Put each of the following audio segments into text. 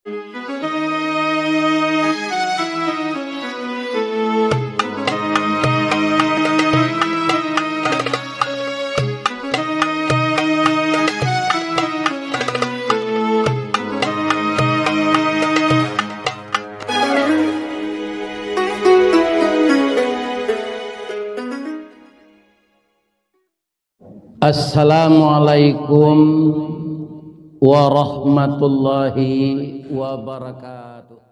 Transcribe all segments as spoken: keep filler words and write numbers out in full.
Assalamualaikum warahmatullahi wabarakatuh.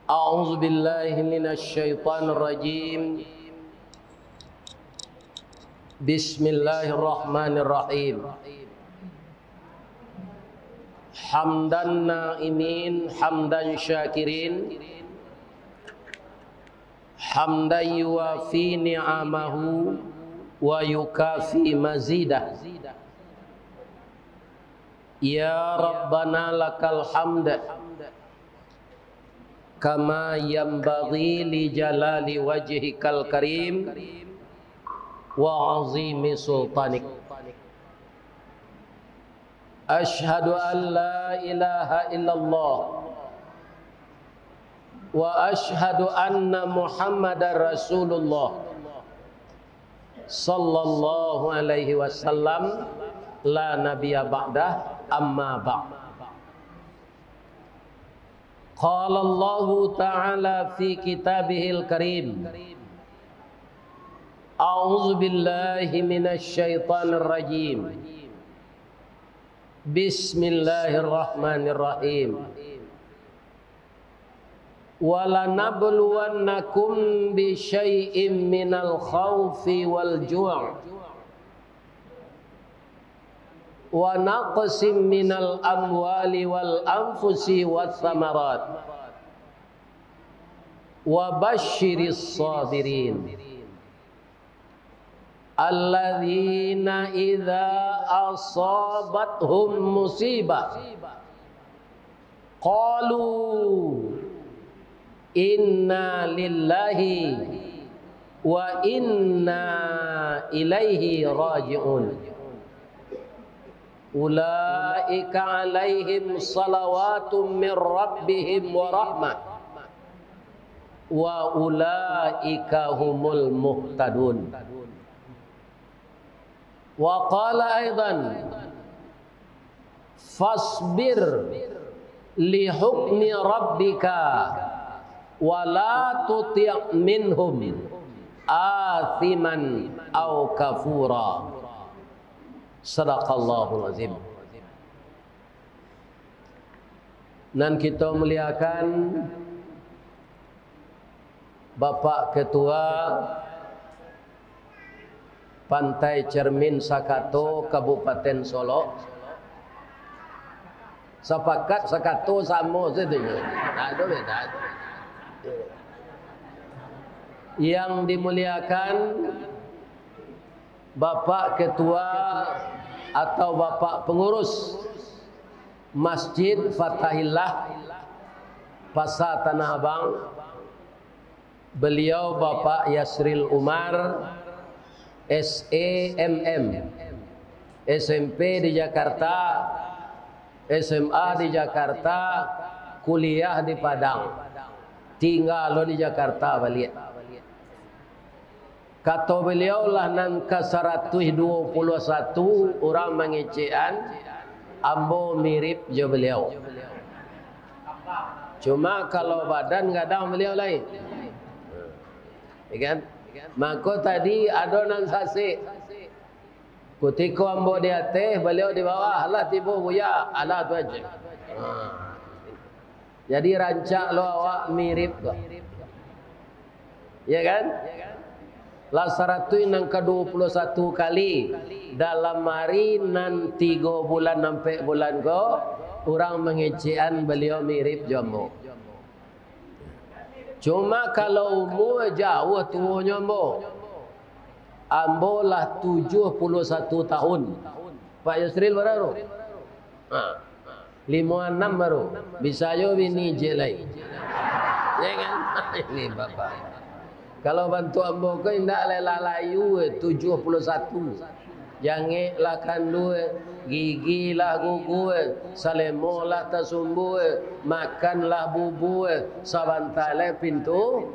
A'udzu billahi minasy syaithanir rajim. Bismillahirrahmanirrahim. Hamdan na'imin, hamdan syakirin, hamdan yuwafi ni'amahu wa yukafi mazidah. Ya Rabbana lakal hamd, kama yanbaghi li jalali wajhikal karim wa azimi sultanik. Asyhadu an la ilaha illallah wa asyhadu anna Muhammadar Rasulullah sallallahu alaihi wasallam, la nabiyya ba'dah, amma ba'd. Qala Allahu ta'ala fi kitabihil karim, a'udzu billahi minasy syaithanir rajim. Bismillahirrahmanirrahim. Walanabluwannakum bisyai'im minal khaufi wal ju', wa naqsim minal amwali wal anfusi was samarat, wa basyiris sabirin. Alladzina idza asabathum musibah, qalu inna lillahi wa inna ilaihi raji'un. Ulaika alaihim salawatum mir rabbihim wa rahmah, wa ulaika humul muhtadun. Wa qala aidan, fasbir li hukmi rabbika, wa la tuti' minhum athiman au kafura. Sadaqallahul azim. Nan kito muliakan, Bapak Ketua Pantai Cermin Sakato Kabupaten Solok, sapakat Sakato samo sajo, ndak ado beda. Yang dimuliakan Bapak Ketua atau Bapak Pengurus Masjid Fatahillah Pasar Tanah Abang, beliau Bapak Yasril Umar, S E M M, S M P di Jakarta, S M A di Jakarta, kuliah di Padang, tingga lo di Jakarta baliak. Kato baliau, lah nan ka saratuih duo puluah satu urang mangecekan, ambo mirip jo baliau. Cuma kalau badan gadang baliau lai. Ya kan? Mako tadi ado nan sasek. Kutiko ambo di ateh, baliau di bawah, lah tibo Buya, alah tu aja. Ha. Jadi rancak lo awak mirip ko. Ya kan? Lah saratuih nan ka duo puluah satu kali dalam ari nan tigo bulan ampek bulan ko, urang mangecekan baliau mirip jo ambo. Cuma kalau umua jauah tuonyo ambo, ambo lah tujuah puluah satu tahun. Pak Yusril bara tu? Ha. Limo anam baru. Bisa jo bini ciek lai. Ya kan? Ini bapak. Kalau bantuak ambo ko indak lai lah layu, tujuah puluah satu. Jangek lah kandua, gigi lah gugur, salemo lah tasumbua, makan lah bubua, sabanta lai pintu.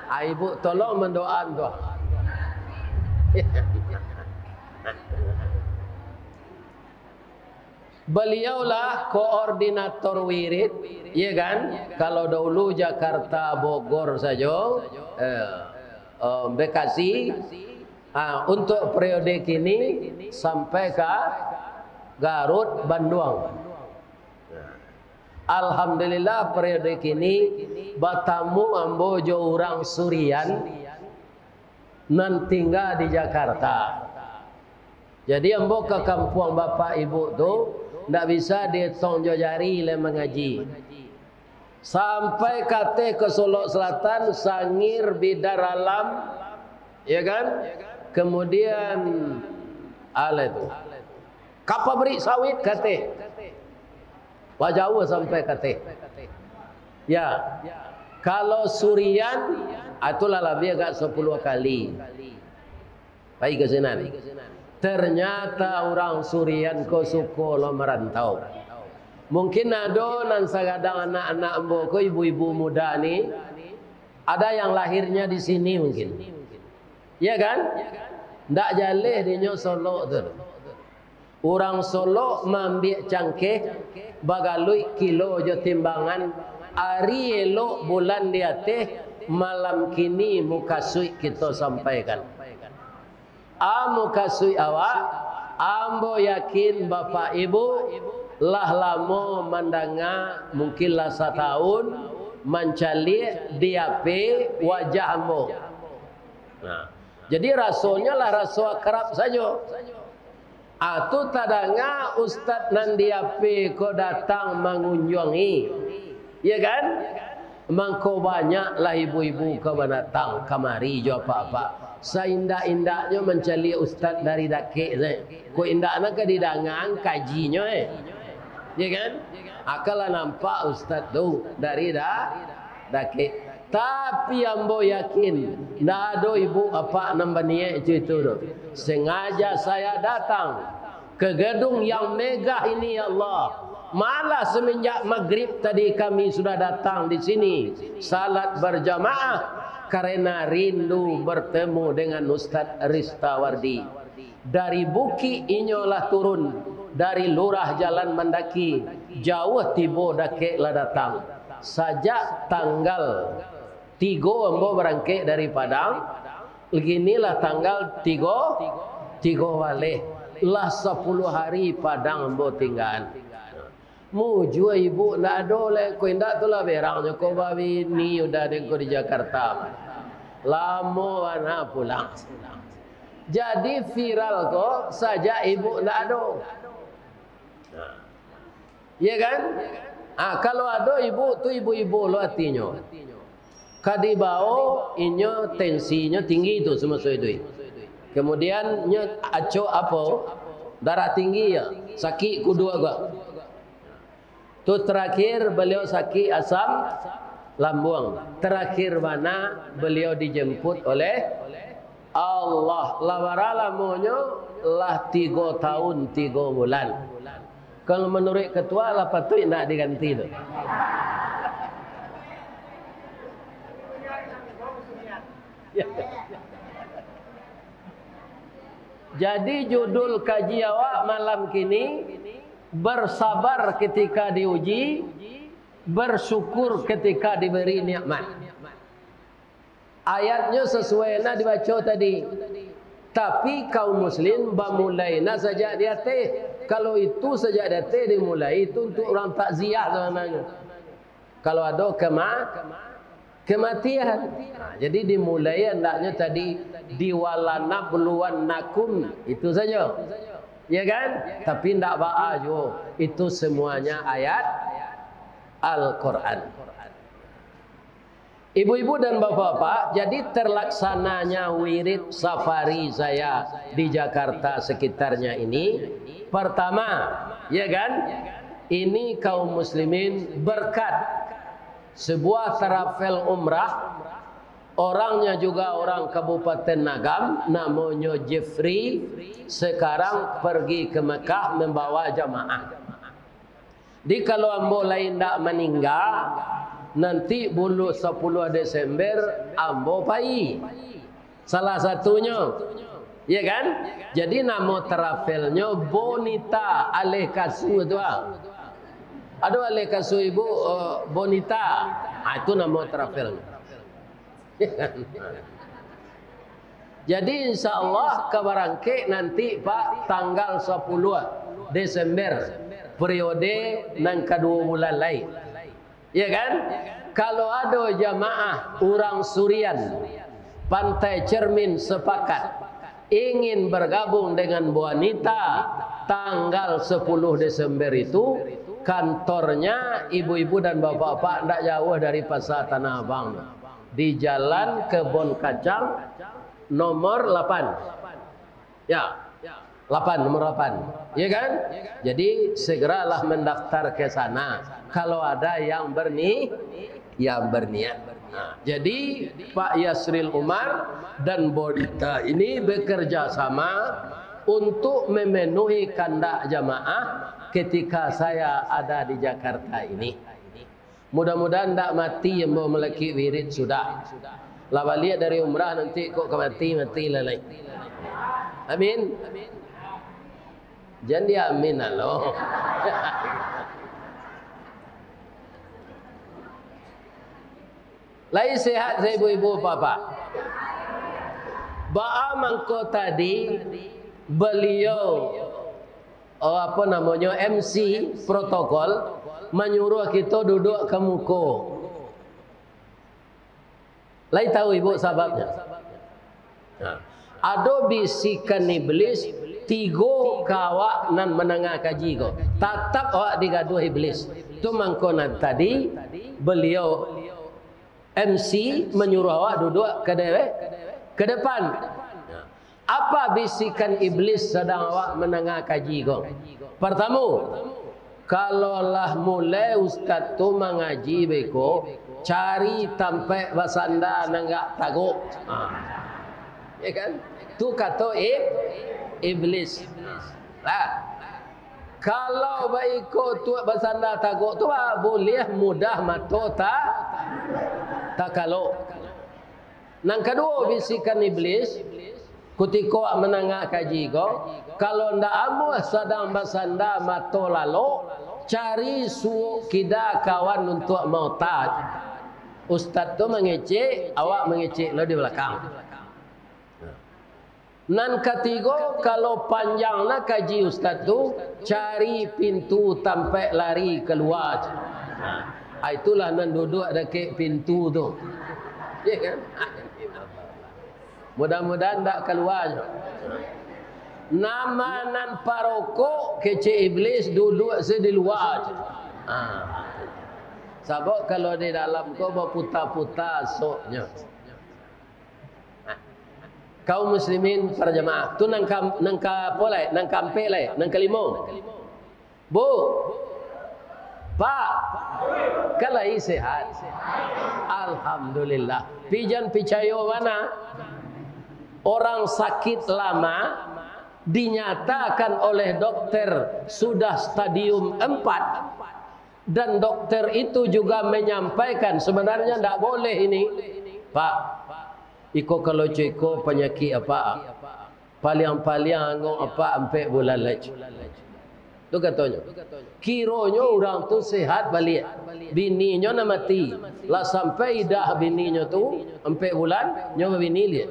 Ah, ibu tolong mandoaan tu. Beliaulah koordinator wirid, ya kan? Kalau dahulu Jakarta, Bogor sajo, eh, eh, Bekasi, ah, untuk periode kini sampai ka Garut, Banduang. Alhamdulillah, periode kini batamu ambo jo urang Surian nan tingga di Jakarta. Jadi, ambo ka kampuang bapak ibu tu, ndak bisa dietong jo jari lai mangaji. Sampai ka ateh ka Solok Selatan, Sangir, Bidar Alam, ya kan? Kemudian, alah tu, ka pabrik sawit ka ateh. Wah, jauah sampai ka ateh. Ya, kalau Surian, ah, itulah labiah agak sapuluah kali. Pai ka sinan. Ternyata urang Surian ko suko lo marantau. Mungkin ado nan sagadang anak-anak ambo ko, ibu-ibu muda ni, ada yang lahirnya di sini mungkin. Ya kan? Ndak jaleh dinyo Solok tu. Urang Solok maambiak cangkeh, bagaluik kilo jo timbangan, ari elok bulan di ateh, malam kini mukasuik kito sampaikan. A, mukasuik awak, ambo yakin bapak ibu lah lamo mandanga, mungkin lah satahun, mancaliak di H P wajah ambo. Nah, jadi rasonyo lah raso akrab sajo. Ah, tu tadanga ustaz nan di H P ko datang mangunjuangi. Ya kan? Mangko banyaklah ibu-ibu ka mandatang kamari jo apak-apak. Saindak-indaknyo mancaliak ustaz dari dakek sajo. Kok indak nan ka didangaan kajinyo, eh. Ya kan? Akanlah nampak ustaz tu dari da-, dakek. Tapi ambo yakin, ndak ado ibu apak nan baniaik itu, itu tu. Sengaja saya datang ke gedung yang megah ini, ya Allah. Malah semenjak maghrib tadi kami sudah datang di sini, salat berjamaah, karena rindu bertemu dengan Ustaz Ristawardi. Dari bukik inyo lah turun, dari lurah jalan mandaki, jauah tibo dakek lah datang. Sajak tanggal tigo ambo barangkek dari Padang, kini lah tanggal tigo, tigo baleh, lah sapuluah hari Padang ambo tinggaan. Mujua ibu ndak ado lai, ko indak tu lah berangnyo ko babini udah den ko di Jakarta. Lamo bana pulang. Jadi viral ko sajak ibu ndak ado. Nah. Iya kan? Ah, kalau ado ibu tu ibu-ibu lo atinyo. Ka dibao inyo tensinyo tinggi tu samaso iduik. Kemudian nyo acok apo? Darah tinggi ya, sakik kuduak gak. Tu terakhir beliau sakik asam lambung. Terakhir bana beliau dijemput oleh Allah. Lah bara lamonyo? Lah tigo tahun tigo bulan. Kalau manuruik ketua lah patuik nak diganti tu. Jadi judul kaji awak malam kini, bersabar ketika diuji, bersyukur ketika diberi nikmat. Ayatnyo sasuai nan dibaco tadi. Tapi kaum muslim bamulai nan sajak di ateh. Kalau itu sajak di ateh dimulai, itu untuk urang takziah sabananyo. Kalau ado kema-, kematian. Nah, jadi dimulai andaknyo tadi, "Di walanabluwannakum." Itu sajo. Ya kan? Tapi ndak baa juo. Itu semuanya ayat Al-Quran. Ibu-ibu dan bapak-bapak, jadi terlaksananya wirid safari saya di Jakarta sekitarnya ini, pertama, ya kan, ini kaum muslimin berkat sebuah travel umrah Orangnya juga orang Kabupaten Agam, namonyo Jeffrey, sekarang pergi ke Mekah membawa jamaah. Di kalau ambo lai indak maningga, nanti bulan sapuluah Desember ambo pai. Salah satunyo, ya kan? Jadi namo travelnyo Bonita, aleh kasu tu ah. Aduh, aleh kasu ibu, eh, Bonita. Ah, itu namo travelnyo. Jadi, insya Allah, ka barangkek nanti, Pak, tanggal sapuluah Desember, periode nan kaduo bulan lai. Ya kan? Kalau ado jamaah urang Surian, Pantai Cermin sepakat ingin bergabung dengan Bonita, tanggal sapuluah Desember itu, kantornya ibu-ibu dan bapak-bapak ndak jauh dari Pasar Tanah Abang, di Jalan Kebon Kacang nomor lapan. Ya, lapan, nomor lapan. Ya kan? Jadi, segeralah mendaftar ke sana kalau ada yang berni-, yang berniat. Nah, jadi, Pak Yasril Umar dan Bonita ini bekerja sama untuk memenuhi kandak jamaah ketika saya ada di Jakarta ini. Mudah-mudahan ndak mati ambo malakik wirid sudah. Lah baliak dari umrah nanti kok ka mati, mati lah lai. Amin. Jan di amin alo. Lai sehat sa ibu-ibu bapak? Baa mangko tadi baliau, oh, apo namonyo, M C protokol manyuruah kito duduak ka muko. Lai tahu ibu sababnyo? Nah, ado bisikan iblis tigo ka awak nan mandanga kaji ko. Tatap awak digaduah iblis. Tu mangko nan tadi baliau M C manyuruah awak duduak ka de-, ka depan. Apa bisikan iblis sadang awak mandanga kaji ko? Partamo, kalau lah mulai ustaz tu mangaji beko, cari tampek basanda nan agak tagok. Ha. Ya kan? Tu kato ib-, iblis. Lah. Kalau baiko tu basanda tagok tu, ah, buliah mudah mato ta-, takalok. Nan kaduo, bisikan iblis, kutiko awak mandanga kaji ko, kalau ndak amuah sadang basanda mato lalok, cari suok kida kawan untuak maota. Ustaz tu mangecek, awak mangecek lo di balakang. Nan katigo, kalau panjang lah kaji ustaz tu, cari pintu tampek lari kalua. Ha, itulah nan duduak dakek pintu tu. Ya kan? Mudah-mudahan ndak kalua nyo. Nama nan parokok, kecek iblis, duduak se di lua. Ha. Sabab kalau di dalam ko baputa-puta asoknyo. Kaum muslimin para jamaah, tu nan ka, nan ka apo lai? Nan kaampek lai, nan kalimo. Bu, Pak, kan lai sehat? Alhamdulillah. Pijan picayo bana, orang sakit lama dinyatakan oleh dokter sudah stadium empat, dan dokter itu juga menyampaikan, sebenarnya ndak boleh ini, Pak. Iko kalau co iko panyakik apak, paliang-paliang angok apak ampek bulan lai. Tu katonyo. Kironyo urang tu sehat baliak. Bininyo nan mati. Lah sampai idah bininyo tu ampek bulan, nyo babini liak.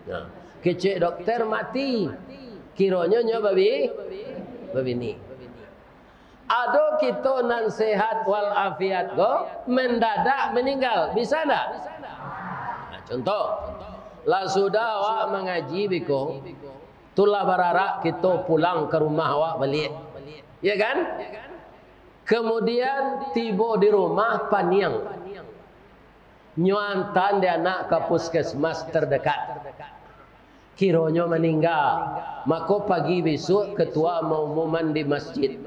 Nah, kecek dokter mati. Kironyo nyo babi-, babini. Ado kito nan sehat walafiat ko, mendadak meninggal, bisa ndak? Nah, contoh, lah sudah awak mangaji biko, tu lah bararak kito pulang ka rumah awak baliak. Ya kan? Kemudian tibo di rumah paniang. Nyo antaan dek anak ka puskesmas terdekat. Kironyo maningga, mako pagi bisuak ketua maumuman di masjid,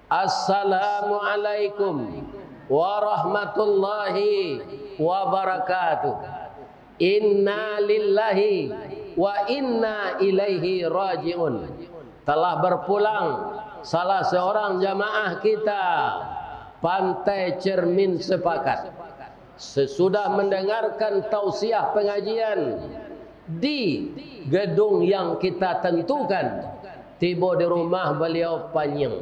"Assalamualaikum warahmatullahi wabarakatuh." Inna lillahi wa inna ilaihi raji'un. Telah berpulang salah seorang jamaah kita, Pantai Cermin Sepakat. Sesudah mendengarkan tausiah pengajian di gedung yang kita tentukan, tibo di rumah baliau Panyiang.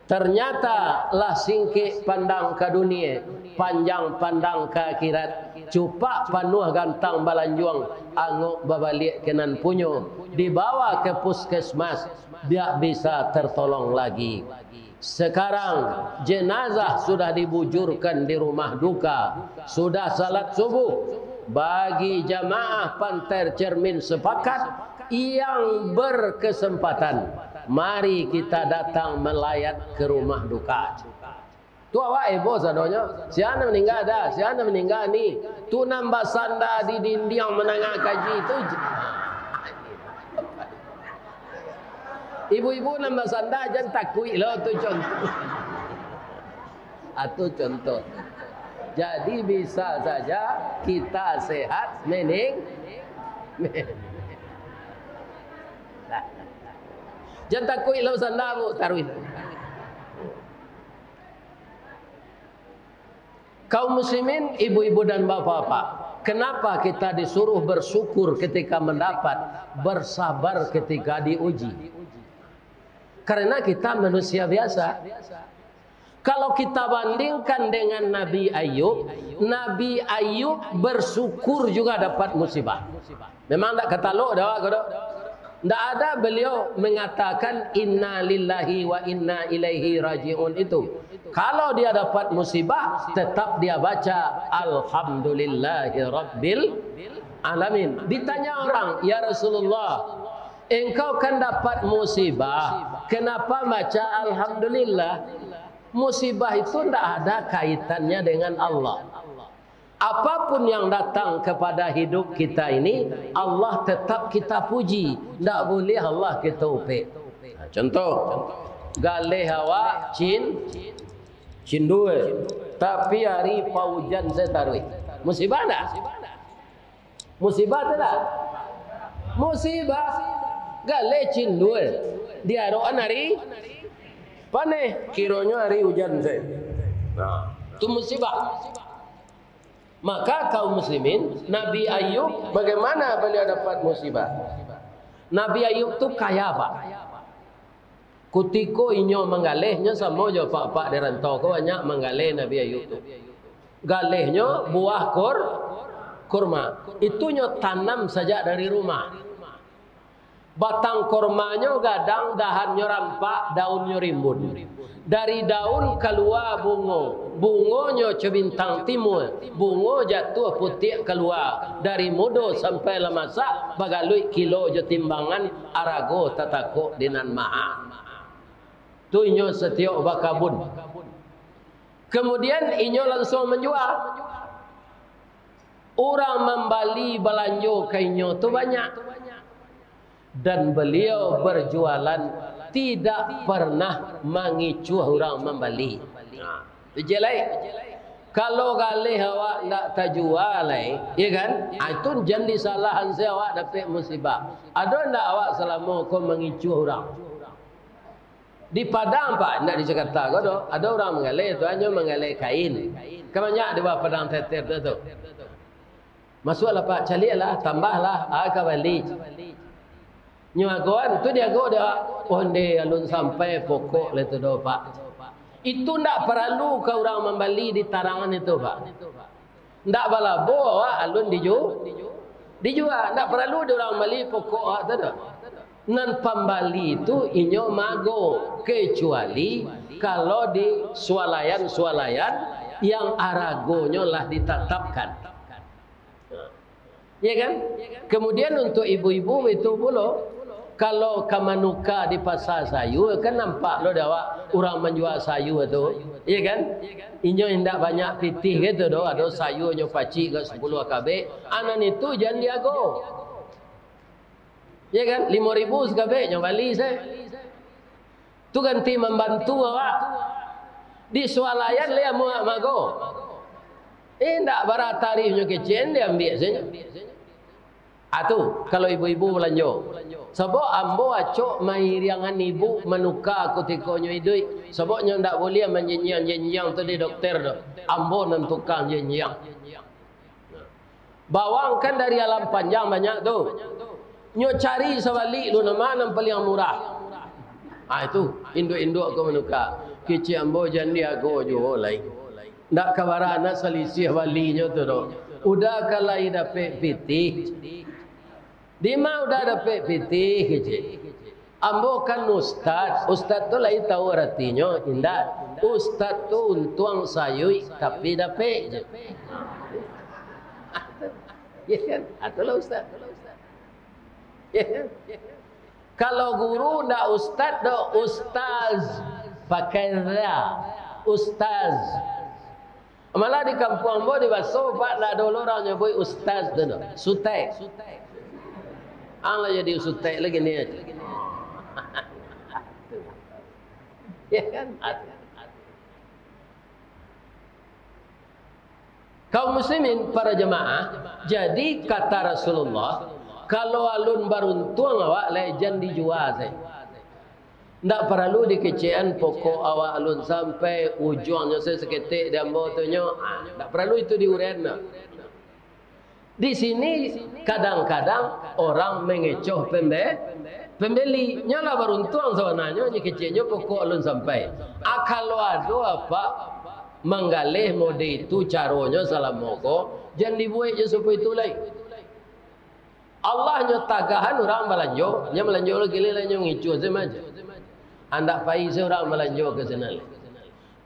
Ternyata lah singkek pandang ka dunie, panjang pandang ka akhirat, cupak panuah gantang balanjuang, angok babaliak ka nan punyo, dibawa ka puskesmas, dak bisa tertolong lagi. Sekarang, jenazah sudah dibujurkan di rumah duka, sudah salat subuh. Bagi jamaah Pantai Cermin Sepakat yang berkesempatan, mari kita datang melayat ke rumah duka. Tu awak heboh sadonyo, sia nan maningga dah, sia nan maningga ni. Tu nan basanda di dindiang manangah kaji tu. Ibu-ibu nan basanda, jan takuik lo, tu contoh. Atu contoh. Jadi, bisa saja kita sehat, mening-, jan takuik lo sanda, Bu, taruih. Kaum muslimin, ibu-ibu dan bapak-bapak, kenapa kita disuruh bersyukur ketika mendapat, bersabar ketika diuji? Karena kita manusia biasa. Kalau kita bandingkan dengan Nabi Ayub, Nabi Ayub bersyukur juga dapat musibah. Memang ndak katalok dah awak ko doh. Ndak ada beliau mengatakan, "Inna lillahi wa inna ilaihi raji'un" itu. Kalau dia dapat musibah, tetap dia baca, "Alhamdulillahirabbil alamin." Ditanya orang, "Ya Rasulullah, engkau kan dapat musibah, kenapa baca alhamdulillah?" Musibah itu ndak ada kaitannya dengan Allah. Apapun yang datang kepada hidup kita ini, Allah tetap kita puji. Ndak boleh Allah kita upek. Nah, contoh, galeh awak cin-, cindua, tapi ari paujan se taruih. Musibah ndak? Musibah tu ndak? Musibah. Galeh cindua, diarokan ari paneh, kironyo ari ujan se. Nah, tu musibah. Maka kaum muslimin, Nabi Ayub, bagaimana beliau dapat musibah? Nabi Ayub tu kaya, Pak. Kutiko inyo manggaleh, nyo samo jo apak-apak di rantau ko, banyak manggaleh Nabi Ayub tu. Galehnyo buah kur-, kurma. Itu nyo tanam sajak dari rumah. Batang kurmanyo gadang, dahannyo rampak, daunnyo rimbun. Dari daun kalua bungo, bungonyo co bintang timua, bungo jatuah putiak kalua. Dari mudo sampai lah masak, bagaluik kilo jo timbangan, arago tatakok di nan maha. Tu inyo satiok bakabun. Kemudian inyo lansuang manjua. Urang mambali balanjo ka inyo tu banyak. Dan baliau berjualan tidak pernah mangicuah urang mambali. Nah, tu je lai. Kalau galeh awak ndak tajua lai, ya kan? Ah, itu jan disalahan se awak dapek musibah. Ado ndak awak salamo ko mangicuah urang? Di Padang, Pak, indak di Jakarta ko doh. Ado urang manggaleh tu, hanyo manggaleh kain. Kan banyak di bawah Padang Teter tu, tu. Masuaklah, Pak, caliaklah, tambahlah, ah, ka bali. Nyo agoan, tu diago dek awak. Onde alun sampai pokok lai tu doh, Pak. Itu ndak paralu ka urang mambali ditarangan itu, Pak. Ndak balabo awak alun diju-, dijua. Ndak paralu di urang mambali pokok awak tu doh. Nan pambali tu inyo maago, kecuali kalau di swalayan-swalayan yang aragonyo lah ditatapkan. Ya kan? Kemudian untuk ibu-ibu itu pulo, kalau ka manuka di pasar sayur, kan nampak lo dek awak urang manjua sayur tu, ya kan? Inyo indak banyak pitih gitu doh, ado sayurnyo pacik ka sapuluah kabek, anan itu jan diago. Ya kan? Limo ribu sakabek, nyo bali se. Tu ganti mambantu awak. Di swalayan lai amuah maago. Indak bara tarihnyo kecek, diambiak sajo. Ah, tu, kalau ibu-ibu balanjo. Sabab ambo acok mairiangan ibu manuka kutiko nyo iduik. Sabab nyo ndak buliah manjinjiang-jinjiang tu di dokter tu. Ambo nan tukang jinjiang. Bawang kan dari alam panjang banyak tu. Nyo cari sabalik tu, nan ma nan paliang murah. Ah, itu, induak-induak ko manuka. Kecek ambo jan diago juo lai. Ndak ka bara anak salisiah balinyo tu doh. Uda ka lai dapek pitih. Dima Uda dapek pitih, kecek. Ambo kan ustad. Ustad tu lai tahu aratinyo, indak? Ustad tu untuang sayuik, tapi dapek je. Ya kan? Itulah ustad. Ya kan? Kalau guru ndak ustad doh, ustaz. Pakai za. Ustaz. Malah di kampuang ambo di Baso, Pak, ndak ado urang nyabuik ustaz tu doh. Sutek. Ang lah jadi sutek lagi ni aja. Ya kan? Kaum muslimin, para jamaah, jadi kata Rasulullah, kalau alun baruntuang awak, lai jan dijua sajo. Ndak paralu dikecekan pokok awak alun sampai, ujuangnyo saketek di ambo tu nyo, ah, ndak paralu itu diuren doh. Di sini kadang-kadang orang mengecoh pembe-, pembeli. Nyo lah baruntuang sabananyo, dikeceknyo pokok alun sampai. Ah, kalau ado apak manggaleh mode itu caronyo salamo ko, jan dibuek jo sarupo itu lai. Allah nyo tagahan urang balanjo, nyo balanjo lagi lai, nyo ngicuah sajo. Andak pai se urang balanjo ka sinan lai.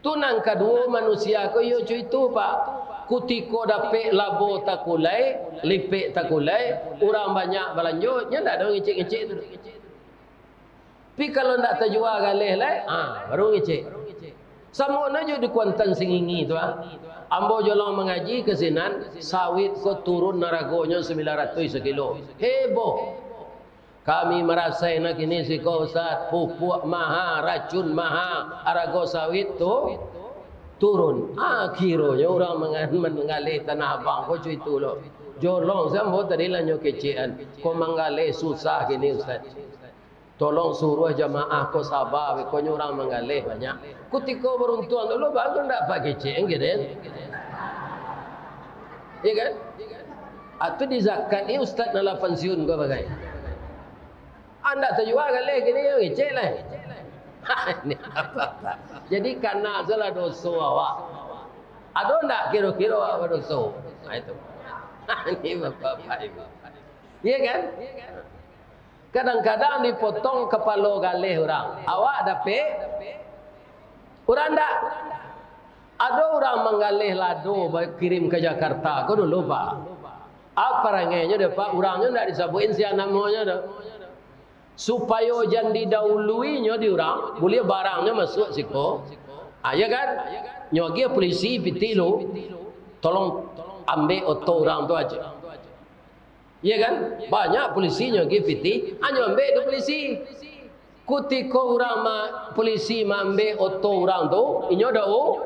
Tu nan kaduo, manusia ko iyo co itu, Pak. Kutiko dapek labo takulai, lipek takulai, urang banyak balanjo, nyo ndak ado ngecek-ngecek tu. Tapi kalau ndak tajua galeh lai, ha, baru ngecek. Samo no jo di Kuantan Singingi tu, ah. Ambo jolong mangaji ka sinan, sawit ko turun aragonyo sambilan ratuih sakilo. Heboh. Kami marasai nak kini siko, Ustaz, pupuak maha, racun maha, arago sawit tu turun. Akhironyo urang mangan-, manggaleh Tanah Abang ko co itu lo. Jolong se ambo tadi lah nyo kecekan. Ko manggaleh susah kini, Ustaz. Tolong suruah jamaah ko saba, ko nyo urang manggaleh banyak. Kutiko baruntuang dulu, baru ndak pakecek, gitu kan? Iya kan? Atau di zakat ni ustaz nan lah pensiun ko bagai. Andak tajua galeh kini, yo ngecek lah. Ini apa-apa. Jadi kana salah doso awak. Ado ndak kiro-kiro awak badoso? Nah, itu. Ini bapak-bapak ini. Iya kan? Kadang-kadang dipotong kapalo galeh urang. Awak dapek, urang ndak. Ado urang manggaleh lado bakirim ka Jakarta ko dulu, Pak. Apa parangainyo dek, Pak? Urangnyo ndak disabuikan sia namonyo doh. Supayo jan didahuluinyo di urang, buliah barangnyo masuak siko. Ah, ya kan? Nyo agiah polisi pitih lu, tolong ambek oto urang tu aja. Iya kan? Banyak polisi nyo agiah pitih, anyo ambek tu polisi. Kutiko urang ma-, polisi maambek oto urang tu, inyo dahu-,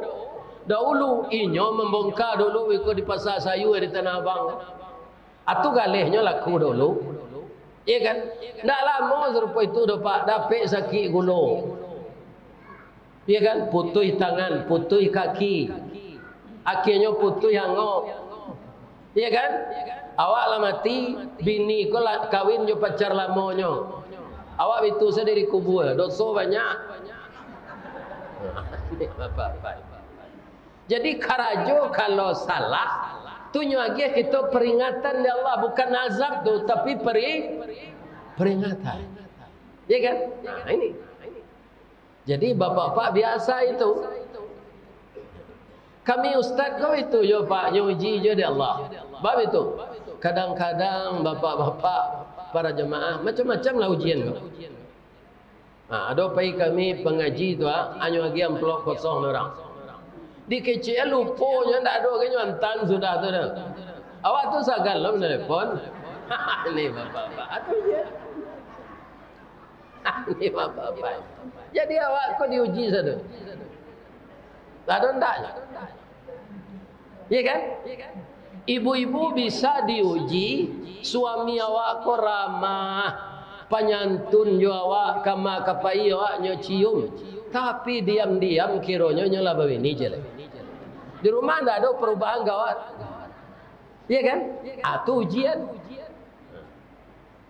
dahulu, inyo mambongka dulu iko di Pasar Sayua di Tanah Abang. Atu galehnyo laku dahulu. Iya kan? Ndak lamo sarupo itu doh, Pak, dapek sakik gulo. Iya kan? Putuih tangan, putuih kaki. Akhianyo putuih angok. Iya kan? Awak lah mati, bini ko lah kawin jo pacar lamonyo. Awak bitu sadiri kubua, doso banyak. Jadi karajo kalau salah, tu nyo agiah kito peringatan dek Allah, bukan azab tu, tapi peri-, peringatan. Iya kan? Nah, ini. Jadi, bapak-bapak biasa itu. Kami ustaz ko itu yo, Pak, nyo uji jo dek Allah. Bab itu. Kadang-kadang bapak-bapak, para jamaah, macam-macam lah ujian ko. Ha, ado pai kami pangaji tu, ha, anyo agiah amplop kosong urang. Dikecek lupo nyo, ndak ado, nyo antan sudah tu dah. Awak tu sagan lo menelepon. Ni bapak-bapak. Atu je. Ni bapak-bapak. Jadi awak ko diuji sado. Ado ndak? Iya kan? Ibu-ibu bisa diuji, suami awak ko ramah, panyantun jo awak, kama kapai awak nyo cium, tapi diam-diam kironyo nyo lah babini je lah. Di rumah ndak ado perubahan gawat. Iya kan? Ah, tu ujian.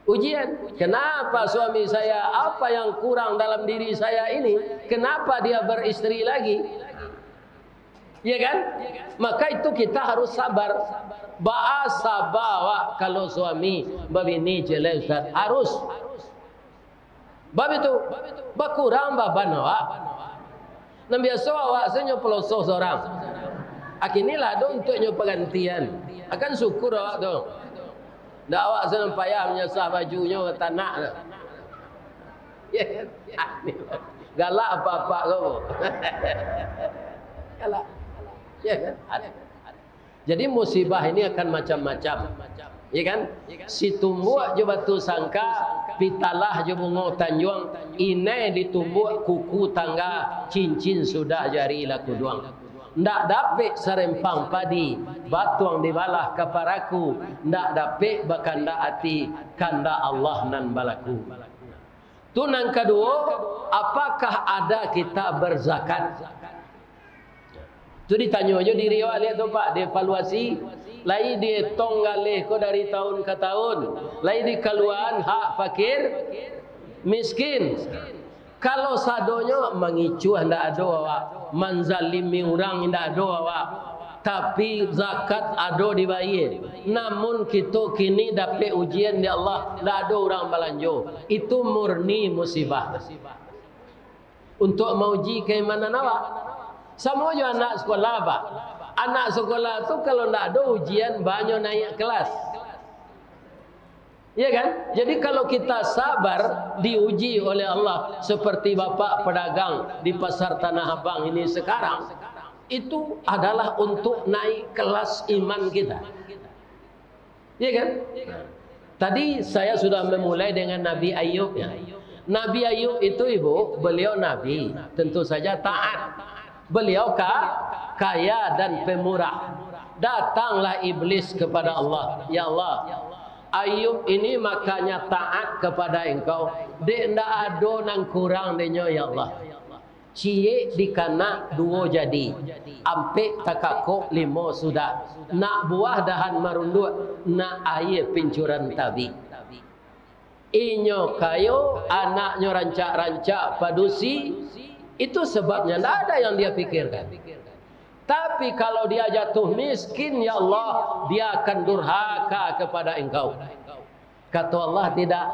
Ujian. Kenapa suami saya, apa yang kurang dalam diri saya ini? Kenapa dia beristri lagi? Ya kan? Maka itu kita harus sabar. Baa saba awak kalau suami babini ciek lai, Ustaz? Harus. Bab itu, bakurang baban awak. Nan biaso awak se nyo paloso sorang. Akini lah ado untuak nyo pagantian. Akan syukur awak tu. Ndak awak se nan payah manyasah bajunyo tanak tu. Ya kan? Galak apak-apak ko. Galak. Ya kan? Jadi musibah ini akan macam-macam. Ya kan? Situmbuak jo batu sangka, pitalah jo bungo tanjuang, inai ditumbuak kuku tangga, cincin sudah jari lah kuduang. Ndak dapek sarempang padi, batuang dibalah ka paraku, ndak dapek bakandak ati, kandak Allah nan balaku. Tu nan kaduo, apakah ada kita berzakat? Tu ditanyo jo diri awak liak tu, Pak, dievaluasi. Lai dietong galeh ko dari tahun ka tahun, lai dikaluaan hak fakir miskin. Kalau sadonyo mangicuah ndak ado awak, manzalimi urang ndak ado awak, tapi zakat ado dibayie. Namun kito kini dapek ujian di Allah, ndak ado urang balanjo. Itu murni musibah. Untuk mauji keimanan awak. Samo jo anak sekolah, Pak. Anak sekolah tu kalau ndak ado ujian, banyo naik kelas. Iya kan? Jadi kalau kita sabar, diuji oleh Allah, seperti bapak pedagang di Pasar Tanah Abang ini sekarang, itu adalah untuk naik kelas iman kita. Iya kan? Tadi saya sudah memulai dengan Nabi Ayub, ya. Nabi Ayub itu, Ibu, beliau nabi, tentu saja taat. Beliau ka-, kaya dan pemurah. Datanglah iblis kepada Allah, "Ya Allah, Ayub ini makanya taat kepada Engkau, dek ndak ado nan kurang denyo, ya Allah. Ciek dikanak duo jadi, ampek takakok limo sudah, nak buah dahan marunduak, nak aia pincuran tabik." Inyo kayo, anaknyo rancak-rancak padusi, itu sebabnya, ndak ada yang dia pikirkan. Tapi kalau dia jatuh miskin, ya Allah, dia akan durhaka kepada Engkau. Kato Allah, "Tidak.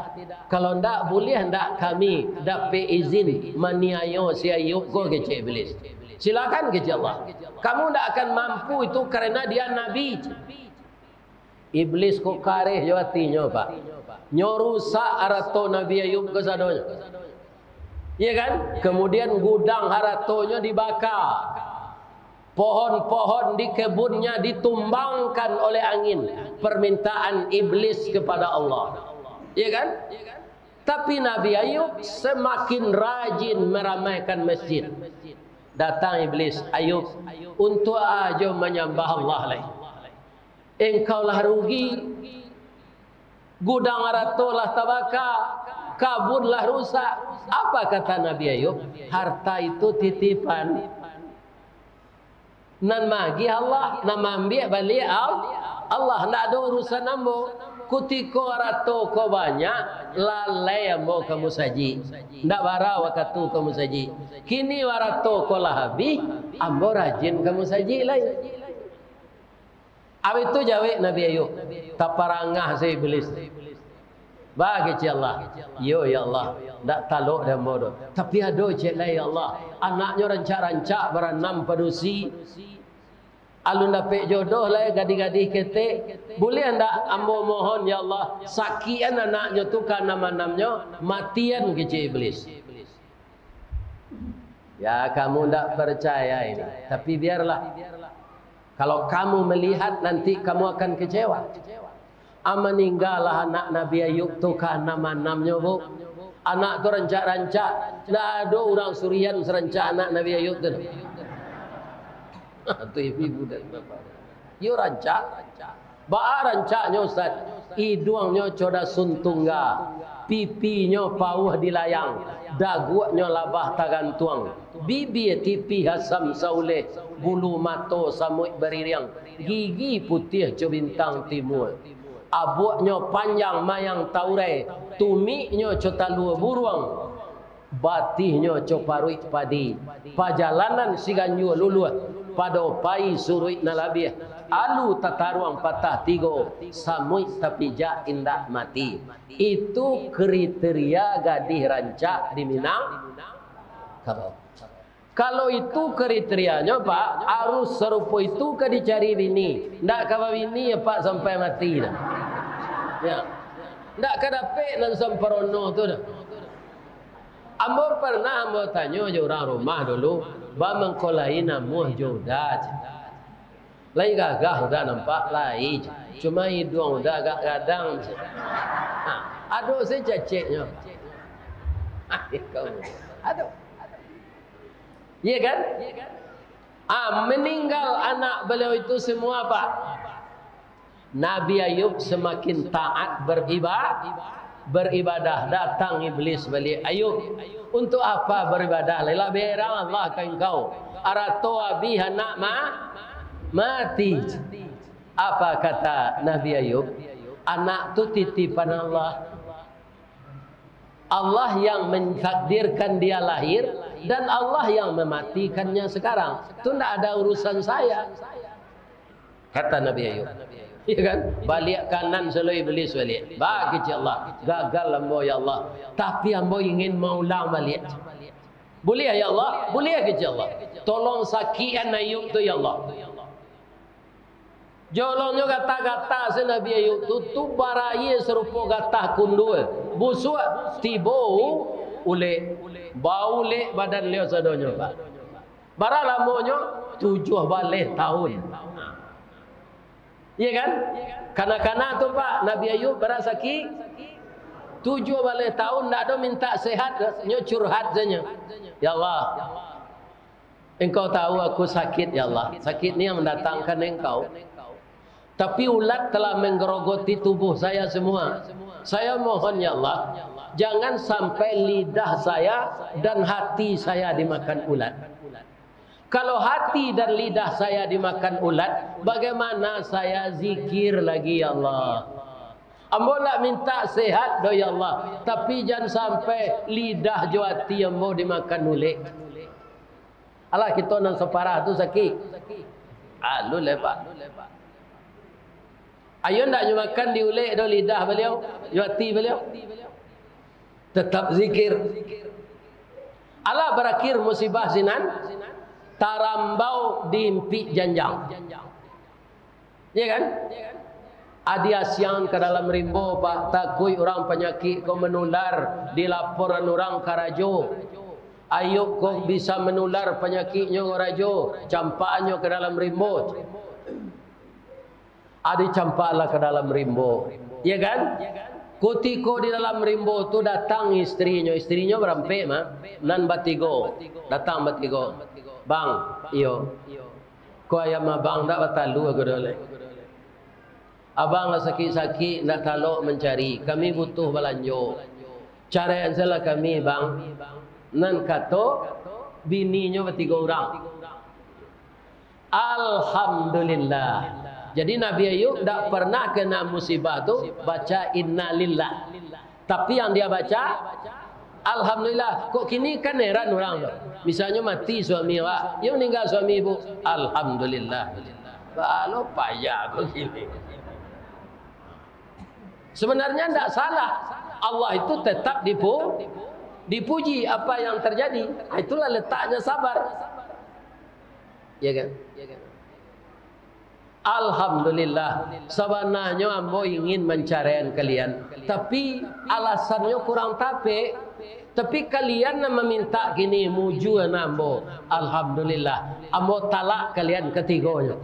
Kalau ndak, buliah ndak kami dapek izin maniayo si Ayub ko?" kecek Iblis. "Silakan," kecek Allah. "Kamu ndak akan mampu itu karena dia nabi." Iblis ko kareh jo atinyo, Pak. Nyo rusak arato Nabi Ayub kasadonyo. Iya kan? Kemudian gudang haratonyo dibaka. Pohon-pohon di kebunnya ditumbangkan oleh angin. Permintaan iblis kepada Allah. Iya kan? Tapi Nabi Ayub semakin rajin meramaikan masjid. Datang iblis, "Ayub, untuak ajo manyambah Allah lai? Engkau lah rugi, gudang arato lah tabaka, kabun lah rusak." Apa kata Nabi Ayub? "Harta itu titipan. Nan magiah Allah, nan maambiak baliak Al-, Allah, ndak ado urusan ambo. Kutiko arato ko banyak, lalai ambo ka musajik. Ndak bara wakatu ka musajik. Kini arato ko lah abih, ambo rajin ka musajik lai." Abih tu jawek Nabi Ayub, taparangah se Iblis. "Ba," kecek Allah. "Iyo, ya Allah, ndak talok dek ambo doh. Tapi ado ciek lai, ya Allah. Anaknyo rancak-rancak baranam padusi. Alun dapek jodoh lai, gadih-gadih ketek. Buliah ndak ambo mohon, ya Allah, sakian anaknyo tu kaanam-anamnyo, matian," kecek Iblis. Ya, kamu ndak percaya ini, tapi biarlah. Kalau kamu melihat, nanti kamu akan kecewa. Ah, maninggalah anak Nabi Ayub tu kaanam-anamnyo, Bu. Anak tu rancak-rancak, ndak ado urang surian sarancak anak Nabi Ayub tu. Tu ibu-ibu dan bapak. Iyo rancak. Baa rancaknyo, Ustaz? Iduangnyo coda sun tungga, pipinyo pauah dilayang, daguaknyo labah tagantuang, bibia tipih asam sauleh, bulu mato samuik baririang, gigi putiah co bintang timua. Abuaknyo panjang mayang taurai, tumiknyo co talua buruang, batihnyo co paruik padi. Pajalanan siganjua luluah, pado pai suruik nan labiah, alu tataruang patah tigo, samuik tapijak indak mati. Itu kriteria gadih rancak di Minangkabau. Kalau itu kriterianyo, Pak, arus sarupo itu ka dicari bini. Ndak ka babini, Pak, sampai mati dah. Ya. Ndak ka dapek nan samparono tu dah. Ambo pernah ambo tanyo jo urang rumah dulu, "Ba mangko lai namuah jo Uda?" "Lai gagah Uda nampak?" "Lai, cuma iduang Uda agak gadang." Ha, ado se caceknyo. Ado. Iya kan? Ah, meninggal anak beliau itu semua, Pak. Nabi Ayub semakin taat beriba-, beribadah, datang iblis baliak, "Ayub, untuk apa beribadah? Lah berang Allah ka engkau. Arato abih, anak ma-, mati." Apa kata Nabi Ayub? "Anak tu titipan Allah. Allah yang mentakdirkan dia lahir, dan Allah yang mematikannya sekarang. Tu ndak ada urusan saya," kata Nabi Ayub. Iya kan? Baliak kanan selalu iblis baliak. Ba kecek Allah, "Gagal ambo, ya Allah. Tapi ambo ingin maulang baliak." "Buliah, ya Allah." "Buliah," kecek Allah. "Tolong sakikan Ayub tu, ya Allah." Jolongnyo gata-gata se Nabi Ayub tu, tu baraia sarupo gatah kundua, busuak, tibo ulek, baulek badan liau sadonyo, Pak. Bara lamonyo? Tujuah baleh tahun. Iya kan? Kana-kana tu, Pak, Nabi Ayub bara sakik? Tujuah baleh tahun, ndak ado mintak sehat, nyo curhat sajo. "Ya Allah, Engkau tahu aku sakit, ya Allah. Sakit ni yang mendatangkan Engkau. Tapi ulat telah menggerogoti tubuh saya semua. Saya mohon, ya Allah, jangan sampai lidah saya dan hati saya dimakan ulat. Kalau hati dan lidah saya dimakan ulat, bagaimana saya zikir lagi, ya Allah? Ambo ndak mintak sehat doh, ya Allah, tapi jan sampai lidah jo ati ambo dimakan ulek." Alah, kito nan saparah tu sakik. Alun lai, Pak. Ayo ndak nyo makan diulek doh lidah baliau, jo ati baliau. Tetap zikir. Alah, barakhir musibah sinan, tarambau di impik janjang. Iya kan? Adi asiang ka dalam rimbo, Pak, takuik urang panyakik ko manular, dilaporan urang ka rajo. Ayub ko bisa manular panyakiknyo ka rajo, campakannyo ka dalam rimbo. Adi campaklah ka dalam rimbo. Iya kan? Kutiko di dalam rimbo tu datang istrinyo. Istrinyo barampek mah, nan batigo. Datang batigo. "Bang," "Iyo." "Ko ayam abang ndak batalua ko doh lai. Abang lah sakik-sakik, ndak talok mancari. Kami butuh balanjo. Caraian sajolah kami, Bang." Nan kato bininyo batigo urang. Alhamdulillah. Jadi Nabi Ayub ndak pernah kena musibah tu baca innalillah. Tapi yang dia baca, "Alhamdulillah." Kok kini kan heran urang tu. Misalnyo mati suami awak, yo maninggal suami ibu, "Alhamdulillah." Baa lo payah kok kini. Sebenarnya ndak salah. Allah itu tetap dipu-, dipuji apa yang terjadi. Itulah letaknya sabar. Ya kan? "Alhamdulillah, sabananyo ambo ingin mancaraian kalian, tapi alasannyo kurang tapek. Tapi kalian nan mamintak kini, mujua nan ambo. Alhamdulillah, ambo talak kalian katigonyo."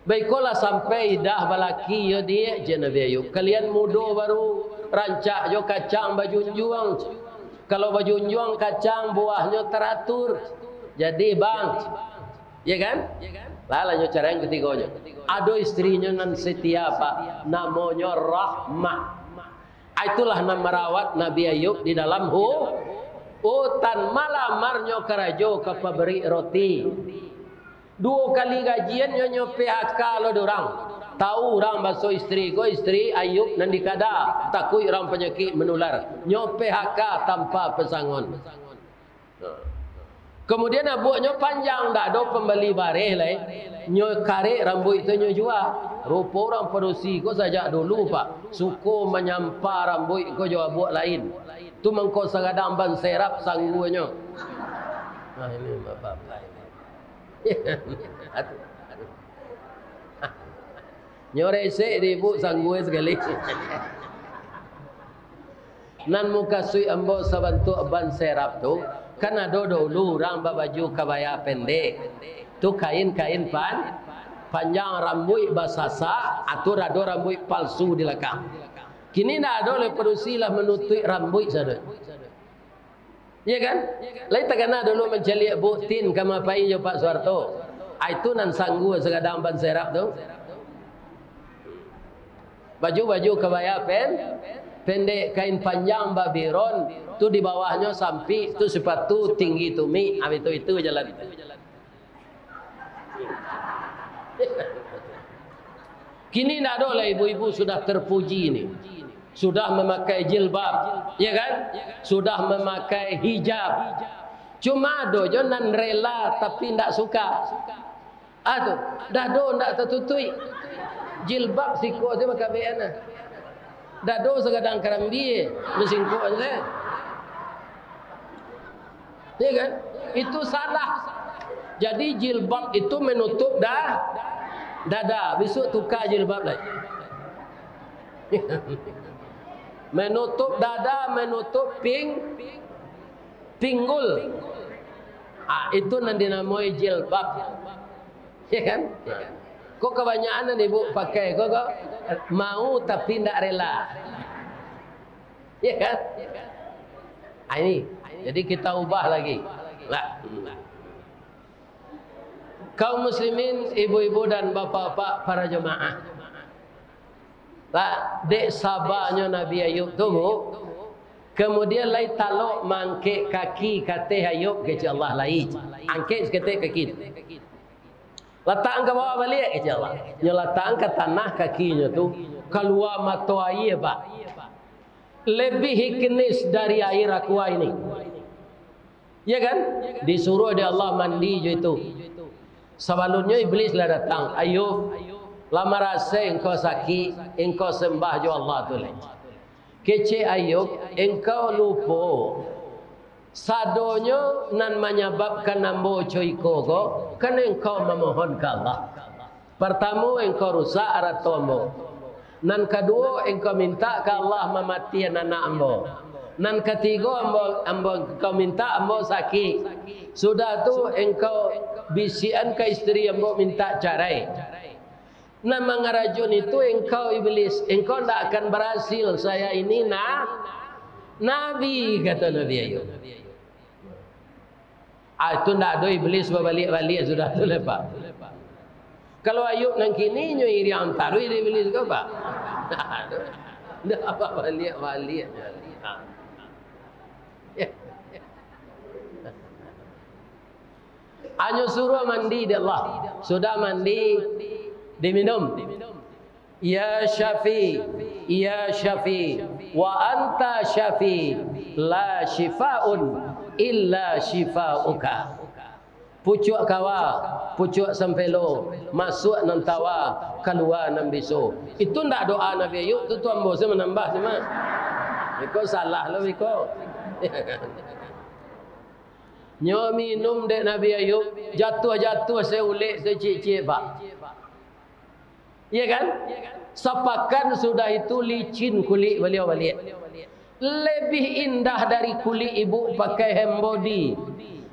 "Baikolah, sampai idah balaki yo, Diak," jar Nabi Ayub. "Kalian mudo baru, rancak jo kacang bajunjuang. Kalau bajunjuang kacang, buahnyo taratur. Jadi, Bang," ya kan? Lah, lah nyo carai nan katigonyo. Ado istrinyo nan setia, Pak. Namonyo Rahmah. Ah, itulah nan marawat Nabi Ayub di dalam hu-, hutan. Malamarnyo karajo ka pabrik roti. Duo kali gajian nyo, nyo P H K lo dek urang. Tahu urang baso istri ko, istri Ayub nan di kada. Takuik urang panyakik manular. Nyo P H K tanpa pasangon. Kemudian abuaknyo panjang, ndak ado pambali bareh lai. Nyo karek rambuik tu nyo jua. Rupo urang padusi ko sajak dulu, Pak, suko manyampa rambuik ko jo abuak lain. Tu mangko sagadang ban serap sangguanyo. Nah, ini bapak-bapak ini. Aduh, aduh. Nyo resek di ibu sanggua sakali. Nan mukasuik ambo sabantuak ban serap tu, kan ado dulu urang babaju kabaya pendek. Tu kain-kain pan-, panjang, rambuik basasak, atau ado rambuik palsu di lakang. Kini ndak ado lai, padusi lah manutuik rambuik sado. Iya kan? Lai takana dulu mancaliak buktin ka mapai jo Pak Suharto. Ah, itu nan sanggua sagadang ban serap tu. Baju-baju kabaya pen-, pendek, kain panjang babiron, tu di bawahnyo sampik, tu sipatu tinggi tumik, ah, itu, itu jalan. Kini ndak ado lah, ibu-ibu sudah terpuji ni. Sudah memakai jilbab, ya kan? Sudah memakai hijab. Cuma ado jo nan rela tapi ndak suka. Ah tu, dado ndak tatutuik. Jilbab siko se makabean ah. Dado sagadang karambia, basingkok se. Ya kan? Itu salah. Jadi jilbab itu menutup da-, dada. Besok tukar jilbab lai. Menutup dada, menutup ping-, pinggul. Ah, itu nan dinamoi jilbab. Ya kan? Ko kabanyakan nan ibu pakai ko, ko mau tapi ndak rela. Ya kan? Ah, ini. Jadi kita ubah lagi. Lah. Kaum muslimin, ibu-ibu dan bapak-bapak, para jemaah. Lah, dek sabanyo Nabi Ayub tu, Bu, kemudian lai talok maangkek kaki kateh Ayub, kecek Allah, lai. Angkek saketek kaki tu. Latakkan ka bawah baliak, kecek Allah. Nyo latakkan ka tanah kakinyo tu, kalua mato aia, Pak. Lebih hiknis dari air aqua ini. Ya kan? Disuruh dek Allah mandi jo itu. Sabalunnyo Iblis lah datang, "Ayub, lah marasai engkau sakik, engkau sambah jo Allah tu lai." Kecek Ayub, "Engkau lupo. Sadonyo nan manyababkan ambo co iko ko, kan engkau mamohon ka Allah. Partamo, engkau rusak arato ambo. Nan kaduo, engkau mintak ka Allah mamatian anak ambo. Nan katigo, ambo, ambo, engkau mintak ambo sakik. Sudah tu, engkau bisiakan ka istri ambo mintak carai. Nan mangarajoan itu engkau, Iblis. Engkau ndak akan barasil. Saya ini na-, nabi," kato Nabi Ayub. Ah, itu ndak ado Iblis babaliak-baliak sudah tu lai, Pak. Kalau Ayub nan kini, nyo iriang taruih di Iblis ko, Pak. Ndak babaliak-baliak. Hanyo suruah mandi dek Allah. Sudah mandi, diminum. Ya Syafi, ya Syafi, wa anta Syafi, la syifaun illa syifauka. Pucuak kawa, pucuak sampelo, masuak nan tawa, kalua nan biso. Itu ndak doa Nabi Ayub, tu, tu ambo se manambah se mah. Iko salah lo iko. Nyo minum dek Nabi Ayub, jatuah-jatuah se ulek se ciek-ciek, Pak. Iya kan? Sapakan sudah itu licin kulik baliau baliak. Lebih indah dari kulik ibu pakai hand body.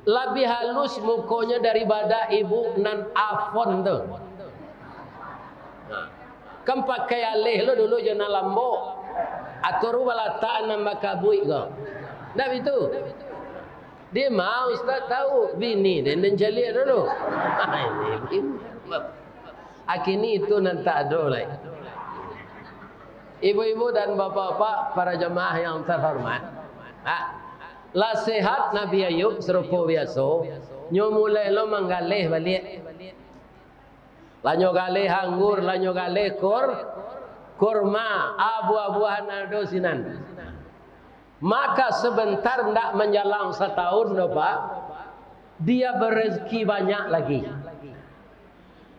Lebih halus mukonyo daripada ibu nan Avon tu. Nah, kan pakai aleh lo dulu jo nan lambok. Atau balataan nan bakabuik ko. Ndak bitu? Dia mau Ustaz tahu, bini dia nan caliak dulu. Ini bini. A kini itu nan tak ado lai. Ibu-ibu dan bapak-bapak, para jamaah yang terhormat, ha, lah sehat Nabi Ayub sarupo biaso, nyo mulai lo manggaleh baliak. Lah nyo galeh anggur, lah nyo galeh kur-, kurma, buah-buahan ado sinan. Maka sebentar, ndak manjalang satahun doh, Pak, dia berezeki banyak lagi.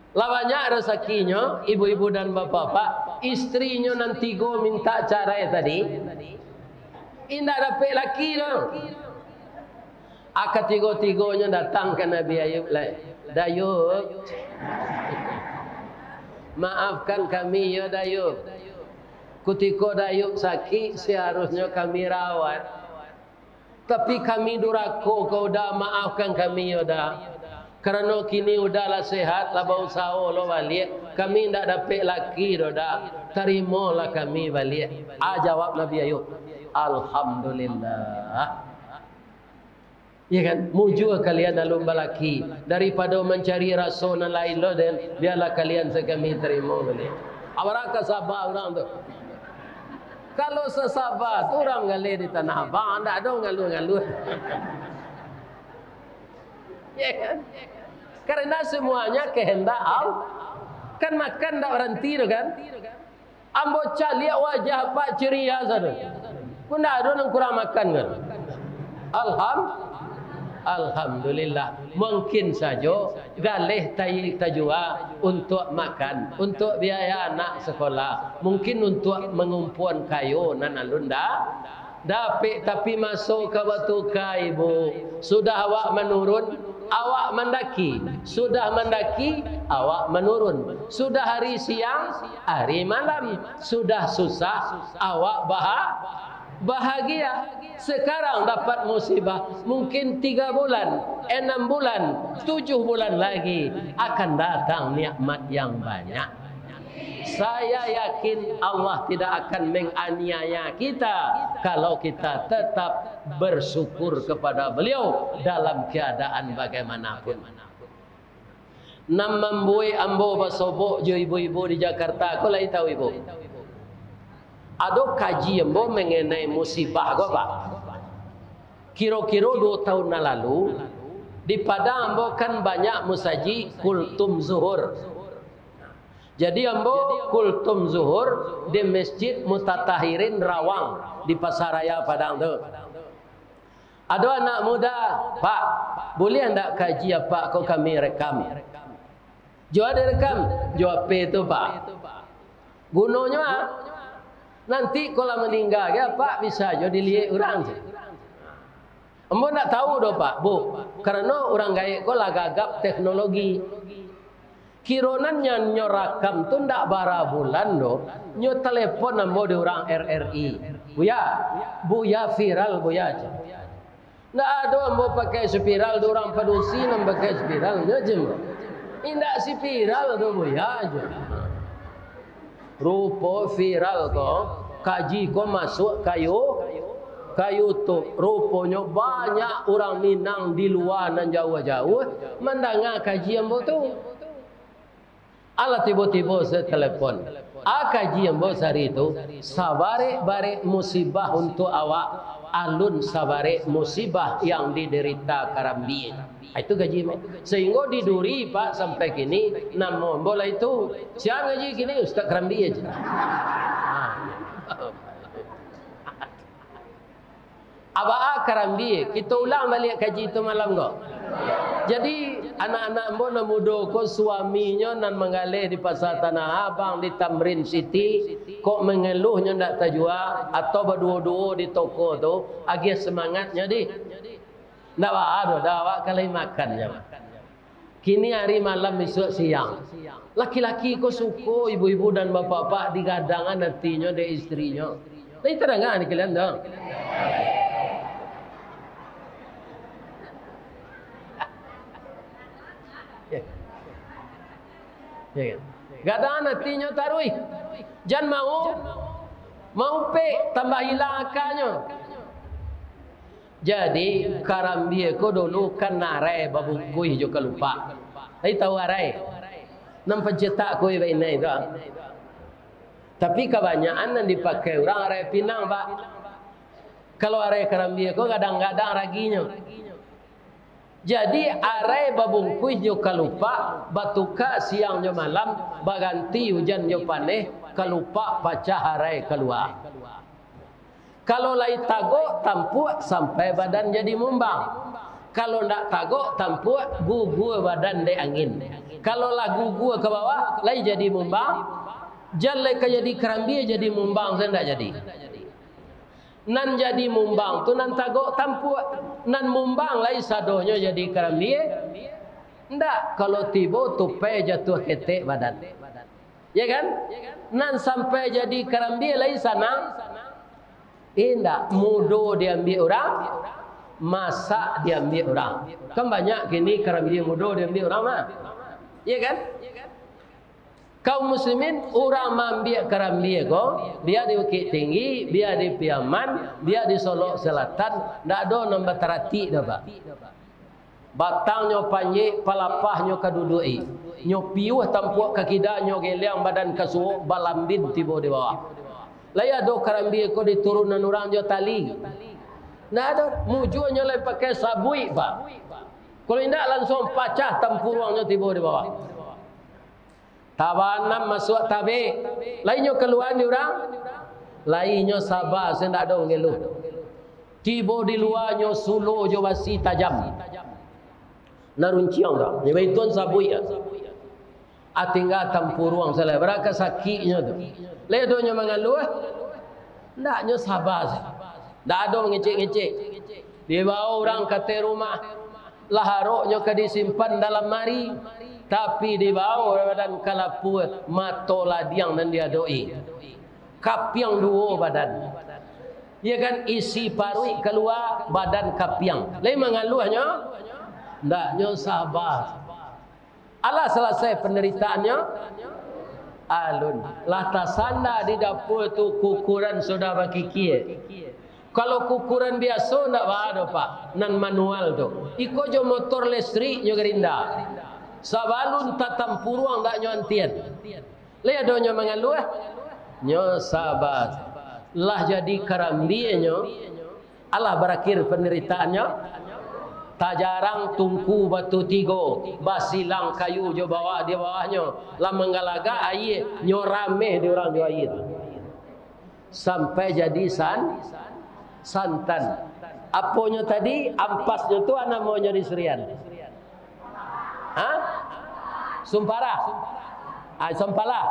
Lah banyak rezekinyo, ibu-ibu dan bapak-bapak, istrinyo nan tigo mintak carai tadi, indak dapek laki doh. A katigo-tigonyo datang ka Nabi Ayub lai, "Dayub, maafkan kami yo, Dayub. Kutiko Dayub sakik, seharusnyo kami rawat. Tapi kami durako ka Uda, maafkan kami yo, Da. Karano kini Uda lah sehat, lah bausaho lo baliak, kami indak dapek laki doh, Da. Tarimolah kami baliak." A jawab Nabi Ayub, "Alhamdulillah." Iya kan? Mujua kalian alun balaki, daripado mancari raso nan lain lo den, bialah kalian sakami tarimo baliak. Abaraka saba urang tu. Kalau sasaba tu urang galeh di Tanah Abang, ndak ado ngaluh-ngaluh. Ya kan? Karena semuanya kehendak Allah. Kan makan ndak baranti tu kan? Ambo caliak wajah Apak ceria sajo. Ko ndak ado nan kurang makan kan? Alham-, Alhamdulillah. Mungkin sajo galeh tai tajua untuak makan, untuak biaya anak sekolah, mungkin untuak mangumpuan kayo nan alun da-, dapek, tapi maso ka batuka, Ibu. Sudah awak manurun, awak mandaki. Sudah mandaki, awak manurun. Sudah hari siang, hari malam. Sudah susah, awak baha-, bahagia. Sekarang dapat musibah, mungkin tiga bulan, enam bulan, tujuh bulan lagi akan datang nikmat yang banyak. Saya yakin Allah tidak akan menganiaya kita kalau kita tetap bersyukur kepada Beliau dalam keadaan bagaimanapun. Nan mambuek ambo basobok jo ibu-ibu di Jakarta ko, lai tahu ibu? Ado kaji ambo mengenai musibah ko, Pak. Kiro-kiro duo tahun nan lalu, di Padang ambo kan banyak musajik kultum zuhur. Jadi ambo kultum zuhur di Masjid Mutatahirin Rawang di Pasaraya Padang tu. Ado anak muda, "Pak, buliah ndak kaji Apak ko kami rekam?" "Jo a direkam?" "Jo H P tu, Pak." "Gunonyo a?" "Nanti ko lah maningga, Apak bisa jo diliek urang." "Ambo ndak tahu doh, Pak, Bu, karano urang gaek ko lah gagap teknologi." Kiro nan nyo, nyo rakam tu ndak bara bulan doh, nyo telepon ambo di urang R R I. "Buya, Buya viral, Buya," cek. "Ndak ado ambo pakai spiral, di urang padusi nan pakai spiral," nyo cek ambo. "Indak spiral doh, Buya," cek. Rupo viral ko, kaji ko masuak ka You-, ka YouTube. Ruponyo banyak urang Minang di lua nan jauah-jauah mandanga kaji ambo tu. Alah tibo-tibo se telepon. A kaji ambo sari tu, sabarek-barek musibah untuak awak, alun sabarek musibah yang diderita Karambie. Itu kaji ambo. Sehinggo di Duri, Pak, sampai kini, namo ambo lah itu. Sia ngaji kini? Ustaz Karambie aja. Ha. Abaa Karambie, kito ulang baliak kaji tu malam ko. Jadi, anak-anak ambo nan mudo ko, suaminyo nan manggaleh di Pasar Tanah Abang, di Tamrin City, kok mangeluh nyo ndak tajua, atau baduo-duo di toko tu, agiah semangatnyo dih. Ndak baa doh, dah awak ka lai makan nyo. Kini ari, malam, isuak siang. Laki-laki ko suko ibu-ibu dan bapak-bapak digadangan atinyo dek istrinyo. Lai tadanga di kalian tu? Ya. Ya kan? Gadangan atinyo taruih. Jan mau, mau pek tambah ilang akanyo. Jadi, karambia ko dulu kan arai babungkuih jo kalupak. Lai tahu arai? Nan pancetak kue bainai tu. Tapi kabanyakan nan dipakai urang arai pinang, Pak. Kalau arai karambia ko gadang-gadang raginyo. Jadi, arai babungkuih jo kalupak, batuka siang jo malam, baganti ujan jo paneh, kalupak pacah arai kalua. Kalau lai tagok tampuak, sampai badan jadi mumbang. Kalau ndak tagok tampuak, gugua badan dek angin. Kalau lah gugua ka bawah, lai jadi mumbang, jan lai ka jadi karambia, jadi mumbang sajo ndak jadi. Nan jadi mumbang tu nan tagok tampuak, nan mumbang lai sadonyo jadi karambia. Ndak, kalau tibo tupai jatuah ketek badan. Ya kan? Nan sampai jadi karambia lai sanang. Indak, mudo diambiak urang, masak diambiak urang. Kan banyak kini karambia mudo diambiak urang mah. Ya kan? Kaum muslimin, urang maambiak karambia ko, bia di Bukittinggi, bia di Piaman, bia di Solok Selatan, ndak ado nan bataratik doh, Pak. Batangnyo panjek, palapahnyo ka duduak-i. Nyo piuah tampuak ka kida, nyo geleang badan ka suok, balambin tibo di bawah. Lai ado karambia ko diturunan urang jo tali? Ndak ado, mujuanyo lai pakai sabuik, Pak. Kalau indak, langsuang pacah tampuruangnyo tibo di bawah. Tabanam masuak tabek, lai nyo kaluaan di urang, lai nyo saba, sajo ndak ado mangeluh. Tibo di lua nyo sulo jo basi tajam. Nan runciang tu, nyo baituan sabuik. Ah, tingga tampuruang salah, bara ka sakiknyo tu. Lai ado nyo mangaluah, ndak, nyo saba sajo. Ndak ado mangecek-ngecek. Dibawa urang ka ateh rumah, lah aroknyo ka disimpan dalam mari, tapi dibawa badan ka lapua, mato ladiang nan diadok-i. Kapiang duo badan. Ya kan, isi paruik kalua, badan kapiang. Lai mangaluahnyo? Ndak, nyo saba. Alah salasai pandaritaannyo? Alun. Lah tasanda di dapua tu, kukuran sudah bakikia. Kalau kukuran biaso ndak baa doh, Pak, nan manual tu. Iko jo motor listrik nyo garinda. Sabalun tatampuruang ndak nyo antian. Lai ado nyo mangaluah? Nyo saba. Lah jadi karambianyo, alah barakhir pandaritaannyo. Tajarang tungku batu tigo, basilang kayu jo bawah di bawahnyo, lah manggalagak aia, nyo rameh di urang jo aia tu. Sampai jadi san-, santan. Aponyo tadi, ampasnyo tu a namonyo di Serian? Ha? Sumpara. Ah, sampala.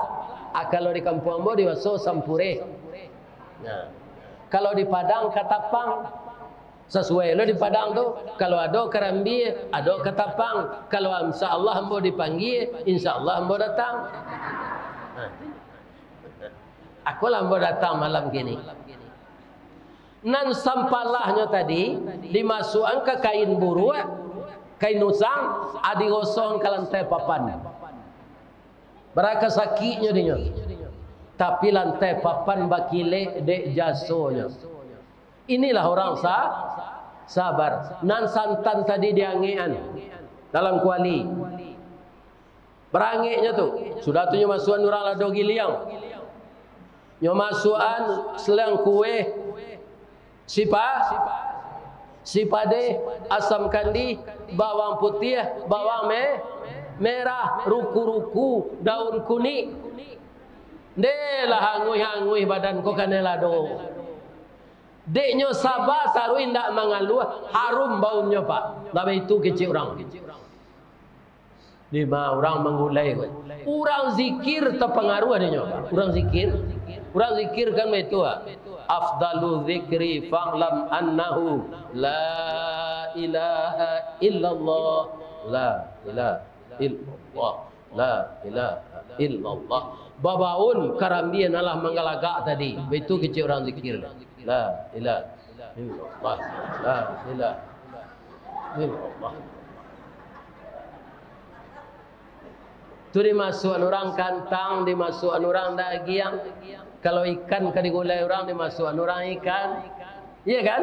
Ah, kalau di kampuang ambo dibaso sampureh. Nah. Kalau di Padang katapang. Sasuai lo di Padang tu. Kalau ado karambia, ado katapang. Kalau insya Allah ambo dipanggia, insya Allah ambo datang. Nah. Akolah ambo datang malam kini. Nan sampalahnyo tadi, dimasuakan ka kain buruak, kain usang, a digosokan ka lantai papan. Bara ka sakiknyo dinyo. Tapi lantai papan bakilek dek jasonyo. Inilah urang sa-, sabar. Nan santan tadi diangekan dalam kuali. Barangeknyo tu, sudah tu nyo masuakan urang lado giliang. Nyo masuakan saliang kueh, sipa-, sipadeh, asam kandih, bawang putiah, bawang me-, merah, ruku-ruku, daun kunik. Ndeh lah anguih-anguih badan ko kanai lado. Dek nyo saba taruih indak mangaluah, harum baunnyo, Pak. Lah baitu kecek urang. Dima urang manggulai ko. Urang zikir tapangaruah dek nyo, Pak. Urang zikir. Urang zikir kan baitu, Pak. Afdalu zikri fa'lam annahu la ilaha illallah. La ilaha illallah. La ilaha illallah. Babaun karambia nan lah manggalagak tadi. Baitu kecek urang zikir. La ilaha illallah. La ilaha illallah. Tu dimasuakan urang kantang, dimasuakan urang dagiang. Kalau ikan ka digulai urang, dimasuakan urang ikan. Iya kan?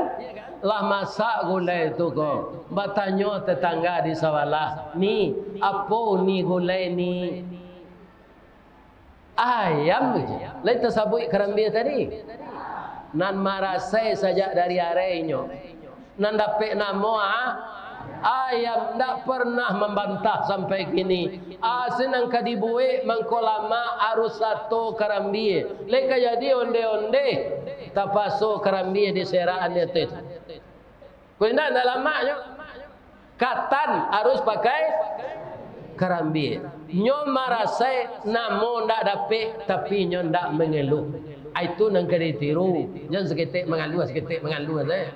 Lah masak gulai tu ko. Batanyo tetangga di sabalah, "Ni, apo ni gulai ni?" Ayam je. Lai tasabuik karambia tadi. Nan marasai sajak dari arainyo. Nan dapek namo, ah, ayam, ndak pernah mambantah sampai kini. Asin nan ka dibuek mangko lamak, arus sato karambia. Lai ka jadi onde-onde, tapaso karambia diserakan di ateh tu. Kok indak, indak lamaknyo. Katan arus pakai karambia. Nyo marasai namo ndak dapek, tapi nyo ndak mangaluah. Ai tu nan ka ditiru. Jan saketek mangaluah, saketek mangaluah sajo.